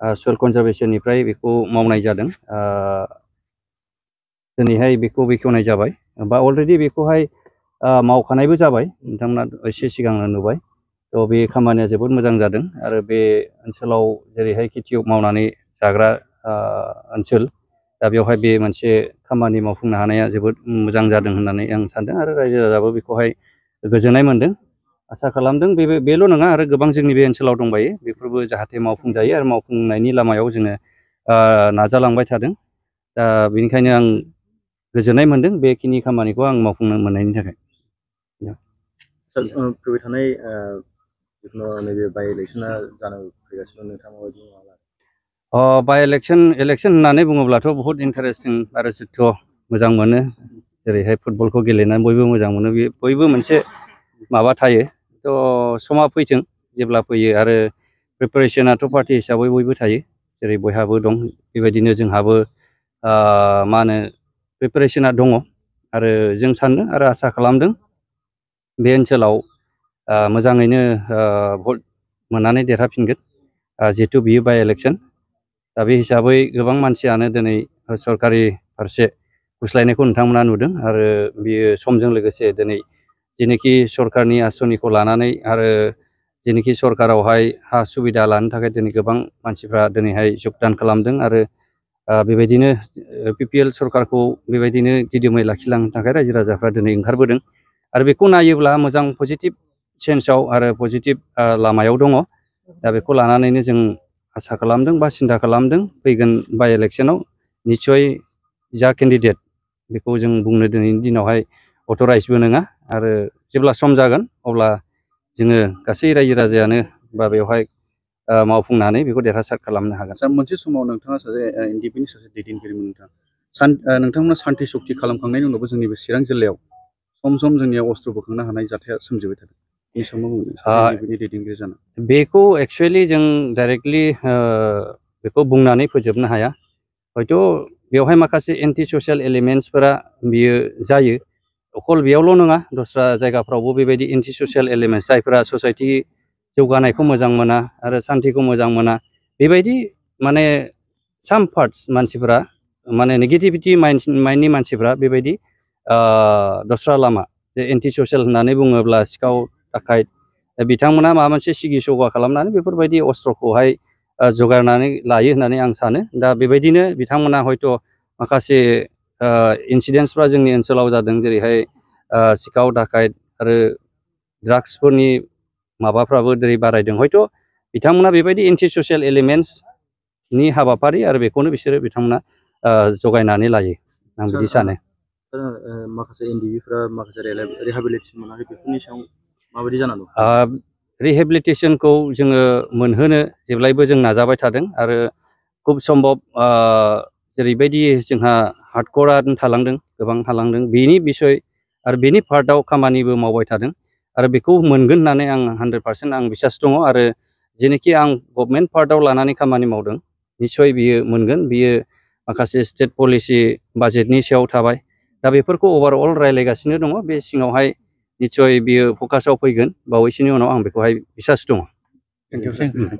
सयल कनजारभेशननिफ्राय बेखौ मावनाय जादों। दिनैहाय बेखौ बेखेवनाय जाबाय बा अलरेडि बेखौहाय मावखानायबो जाबाय, नोंथांमोना एसे सिगांनो नुबाय। थ' बे खामानिया जोबोद मोजां जादों आरो बे ओनसोलाव जेरैहाय खेथि मावनानै जाग्रा ओनसोल, दा बेवहाय बे मोनसे खामानि मावफुंनो हानाया जोबोद मोजां जादों होननानै आं सानदों आरो रायजो राजाबो बेखौहाय गोजोननाय मोनदों। आसा खालामदों बेल' नङा आरो गोबां जोंनि बे ओनसोलाव दंबायो, बेफोरबो जाहाथे मावफुंजायो आरो मावफुंनायनि लामायाव जोङो नाजालांबाय थादों। दा बेनिखायनो आं गोजोननाय मोनदों बेखिनि खामानिखौ आं मावफुंनो मोननायनि थाखाय। फैबाय थानाय नैबे बाइ इलेक्सना जानो फैगासिनो, नोंथाङा माबायदि बाइ इलेक्सन होननानै बुङोब्लाथ' बहुत इन्टारेस्टिं आरो जोथ' मोजां मोनो। जेरैहाय फुटबलखौ गेलेनानै बयबो मोजां मोनो, बयबो मोनसे माबा थायो। थ' समा फैथों, जेब्ला फैयो आरो प्रिपारेसनाथ' पार्टि हिसाबै बयबो थायो, जेरै बयहाबो दं बेबायदिनो जोंहाबो मा होनो प्रिपारेसना दङ आरो जों सानदों आरो आसा खालामदों बे ओनसोलाव मोजाङैनो भट मोननानै देरहाफिनगोन, जिहेथु बियो बाइ इलेक्सन। दा बे हिसाबै गोबां मानसियानो दिनै सरकारि फारसे गुस्लायनायखौ नोंथांमोना नुदों आरो बियो समजों लोगोसे दिनै जेनोखि सरकारनि आसनिखौ लानानै आरो जेनोखि सरकारावहाय हा सुबिदा लानो थाखाय दिनै गोबां मानसिफ्रा दिनैहाय जगदान खालामदों आरो बेबायदिनो PPL सरकारखौ बेबायदिनो दिदोमै लाखिलांनो थाखाय रायजो राजाफ्रा दिनै ओंखारबोदों आरो बेखौ नायोब्ला मोजां पजिटिभ सेन्सआव आरो पजिटिभ लामायाव दङ। दा बेखौ लानानैनो जों आसा खालामदों बा सिन्था खालामदों फैगोन बाइ इलेक्सनाव निस्सय जा केन्डिडेट बेखौ जों बुंनो दिनैनि दिनावहाय अथराइजबो नङा आरो जेब्ला सम जागोन अब्ला जोङो गासै रायजो राजायानो बा बेवहाय मावफुंनानै बेखौ देरहासार खालामनो हागोन। सार, मोनसे समाव नोंथाङा सासे NDP नि सासे दैदेनगिरिमोन। नोंथांमोना सान्थि सक्ति खालामखांनायनि उनावबो जोंनि बे चिरां जिल्लायाव सम सम जोंनियाव अस्त्र बोखांनो हानाय जाथाया सोमजिबाय थादों। बेनि सोमोन्दै NDP नि दैदेनगिरि जानो बेखौ एक्सुवेलि जों डाइरेक्टलि बेखौ बुंनानै फोजोबनो हाया। हयथ' बेवहाय माखासे एन्टि ससियेल एलिमेन्ट्सफोरा बियो जायो, अखल बेयावल' नङा, दस्रा जायगाफ्रावबो बेबायदि एन्टि ससियेल एलिमेन्ट्स जायफोरा ससाइटि जौगानायखौ मोजां मोना आरो सान्थिखौ मोजां मोना, बेबायदि माने साम पार्टस मानसिफोरा माने नेगेटिभिटि माइन्डनि मानसिफ्रा बेबायदि दस्रा लामा जे एन्टि ससियेल होननानै बुङोब्ला सिखाव दाखायत बिथांमोना माबा मोनसे सिगि सगा खालामनानै बेफोरबायदि अस्त्रखौहाय जगायनानै लायो होननानै आं सानो। दा बेबायदिनो बिथांमोना हयथ' माखासे इन्सिडेन्टसफ्रा जोंनि ओनसोलाव जादों, जेरैहाय सिखाव दाखायत आरो ड्राग्सफोरनि माबाफ्राबो दिनै बारायदों। हयथ' बिथांमोना बेबायदि एन्टि ससियेल एलिमेन्ट्सनि हाबाफारि आरो बेखौनो बिथांमोना जगायनानै लायो, आं बिदि सानो। माखासे NDP-फ्रा माखासे रिहेबिलिटेसन मोनाखै, बेफोरनि सायाव माबायदि जानानै दं? रिहेबिलिटेसनखौ जोङो मोनहोनो जेब्लायबो जों नाजाबाय थादों आरो खुब सम्भब जेरैबायदि जोंहा हार्डक'रानो थालांदों, गोबां थालांदों, बेनि बिसय आरो बेनि पार्टआव खामानिबो मावबाय थादों आरो बेखौ मोनगोन होननानै आं 100% आं बिसास दङ आरो जेनोखि आं गभर्नमेन्ट पार्टआव लानानै खामानि मावदों, निस्सय बियो मोनगोन। बियो माखासे स्टेट पलिसि बाजेटनि सायाव थाबाय, दा बेफोरखौ अभारअल रायज्लायगासिनो दङ। बे सिङावहाय निस्सय बियो फकासाव फैगोन बावैसोनि उनाव, आं बेखौहाय बिसास दङ। Thank you.